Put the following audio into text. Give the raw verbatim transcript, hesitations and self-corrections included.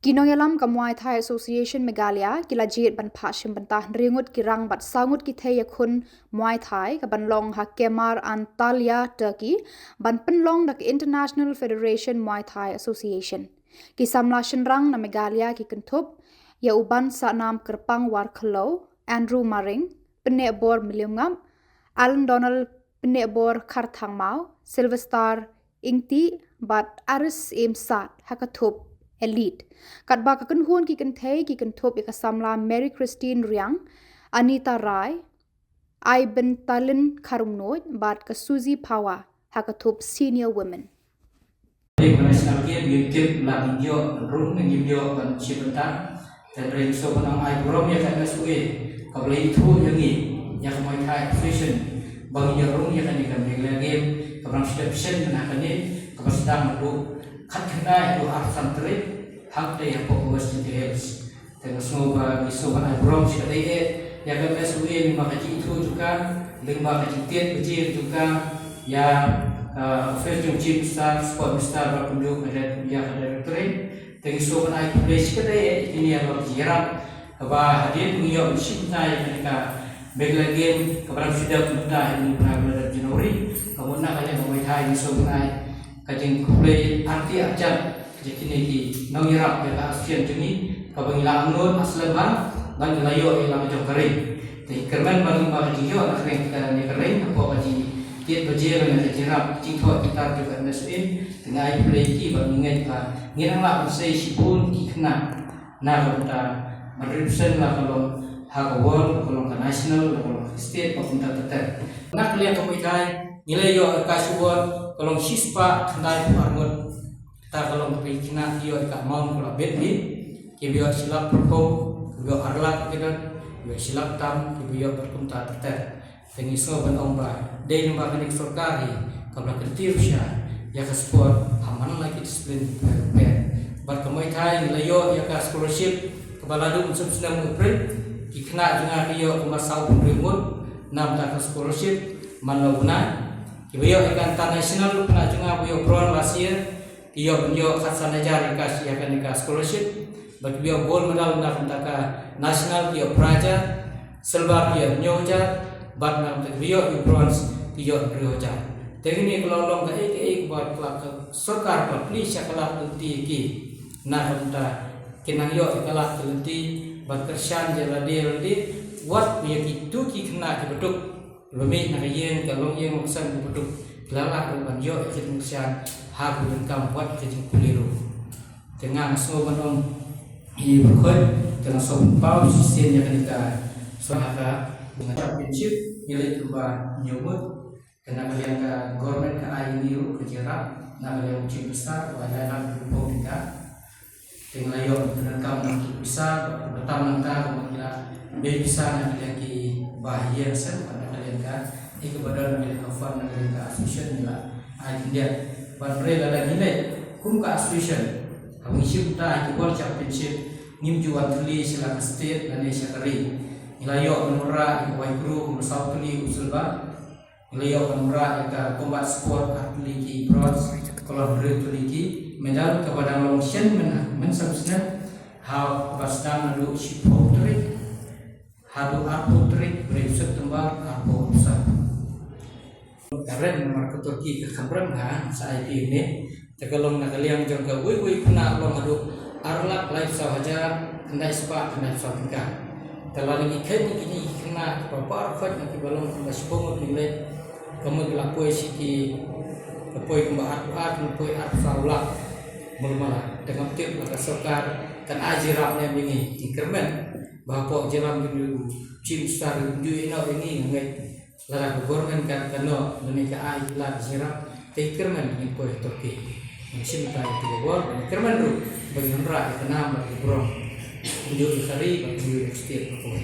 Ki nongïalam ka Muay Thai Association Meghalaya ki la jied ban phah shim bynta hynriew ngut ki rang bad saw ngut ki thei ïakhun Muay Thai ka ban long ha Kemer Antalya, Turkey, ban pynlong da ka International Federation Muay Thai Association. Ki samla shynrang na Meghalaya ki kynthup ïa u Bansahkam Kyrpang Warkhallow, Andrew Maring, Pyneh Bor Mylliem Ngap, Alan Donald Pyneh Bor Kharthangmaw, Sylvester Ingti bad Aris Imsat ha ka thup Elite. Katba ka kynhun ki kynthei ki kynthup ïa ka samla Mary Christine Riang, Anita Rai, Aibyntalin Kharumnuid bad ka Suzy Phawa ha ka thup Senior Women. Ïa ka National Game, ngim tip la ngin ïoh ban rung ne ngim ïoh ban shim bynta. Te hynrei ngi sngewbha ban ai burom ïa ka M S U A kaba la ithuh ïa ngi, ïa ka Muay Thai Association, ba ngin ïoh rung ïa kane ka Meghalaya Game kaba nang shu dep shen mynta kane, kaba sdang naduh khatkhyndai haduh arphew san tarik ha kata hapoh West Jaintia Hills. Te nga sngewbha, ngi sngewbha ban ai burom shi katta eh ïa ka M S U A lyngba ka jingithuh jong ka, lyngba ka jingtied baje jong ka ïa ka office jong Chief Minister, Sport Minister bad kumjuh ka dir-, ïa ka Directorate. Te ngi sngewbha ban ai khublei shi katta eh ïa kine, ïa la ka jingïarap kaba hadien ba ngi ïoh ban shim bynta ïa kane ka Meghalaya Game kaba nang shu dep mynta ha u bnai ba la dep January. Ka mut na ka liang ka Muay Thai, ngi sngewbha ban ai ka jingkhublei artylli arjan ïa kine ki nongïarap ïa ka association jong ngi, kaba ngi la angnud ha slem bha bad ngi la ïoh ïa la ka jong ka ring. Te ngi kyrmen ba lyngba ka jingïoh na ka ring, ka, ne ka ring, hapoh ka jingtied baje lane ka jingïarap, jingthoh jingtar jong ka M S U A, te nga ai khublei ïa ki bad ngi ngeit ba ngin nang lah ban sei shibun ki khynnah na ka bynta ban represent la ka long ha ka world, ka long ka national, la ka long ka state, ka bynta ter ter. Na ka liang ka Muay Thai ngi la ïoh ka award ka long shispah khyndaiphew ar ngut. Kata ka long ki khynnah ki ïoh ïa ka amount ka la bit hi. Kiba ïoh shi lak pyrkhat, kiba ïoh ar lak ki don, kiba ïoh shi lak tam, kiba ïoh bad kumta ter ter. Te ngi sngewbha ban ong ba dei namar kane ka sorkar hi kaba la kynti ruh sha ïa ka sport ha man la ki discipline kiba pher bad ka Muay Thai ngi la ïoh ïa ka scholarship kaba la dum snem snem u April. Ki khynnah jong nga ki ïoh kumba sawphew hynriew ngut na bynta ka scholarship man la u bnai. Kiba ïoh ïa ka international, khynnah jong nga ba ïoh bronze last year, ki ïoh ban ïoh khatsan hajar ïa ka, ïa kane ka scholarship. Bad kiba ïoh gold medal na ka bynta ka national ki ïoh phra hajar, silver ki ïoh hynñiew hajar, bad na ka bynta kiba ïoh ïa u bronze ki ïoh hynriew hajar. Te kine ki la long kaei kaei kaba ka sorkar ka plie sha ka lad ka lynti ïa ki. Na ka bynta kin nang ïoh ïa ka lad ka lynti ban kyrshan ïa lade lade, wat ïa kito ki khynnah kiba duk, kiba mih na ka ïing, ka longïing longsem, kiba duk, ki la lah ruh ban ïoh ïa ka jingkyrshan ha ka donkam wat ïa ka jingpule ruh. Te nga nga sngew ban ong ïa pyrkhat, te nga sngew ban paw shisien ïa kane ka, so ha ka, nga championship ngi leit kumba hynñiew ngut. Te na ka liang ka government ka ai ïa ngi ruh ka jingïarap na ka liang u Chief Minister, u ai lai lak hynriewphew tyngka. Te ngi la ïoh ban pyndonkam na ki pisa, bad tam nangta kumba ngi la bei pisa na ka liang kiba ïeng shen, bad na ka liang ka, eh, kaba don na ka liang ka fund na ka liang ka association ngi la ai khyndiat. Bad hynrei lada ngi leit kum ka association, haba ngi shim bynta ha ki World Championship, ngim ju wan thylli sha la ka state lane sha ka ri. Ngi la ïoh ban wanrah ïa ka wai kru kumba saw tylli u silver. Ngi la ïoh ban wanrah ïa ka combat sport ar tylli ki bronze, ka long hynriew tylli ki medal, kaba dang long shen myn, mynshem snem, ha kaba sdang naduh shiphew tarik haduh arphew tarik bnai September arphew arphew san. Ka rem namar ka Turkey ka kham rem, ha, sa ai phi ne. Te ka long na ka liang jong kawei kawei khynnah long haduh ar lak laiphew saw hajar khyndai spah khyndai phew saw tyngka. Te lada ngi khet ïa kine ki khynnah kiba baroh khoit na kiba long kumba shiphew ngut ngi leit, ka mut ka la poi sha ki, ka poi kumba arphew ar, ka poi arphew saw lak. Mut mala, te ngam tip la ka sorkar kan ai jingïarap ne em ïa ngi, ngi kyrmen ba hapoh jingïarap jong u Chief Minister u ju ïehnoh ïa ngi, nga ngeit. Lada ka government kan, kan noh lane ka ai lad jingïarap, te kyrmen ngin poi ha Turkey. Ngin shim bynta ïa ka world, kyrmen ruh ba ngin wanrah ïa ka nam bad ka burom, kumjuh ïa ka ri bad kumjuh ïa ka state baroh kawei.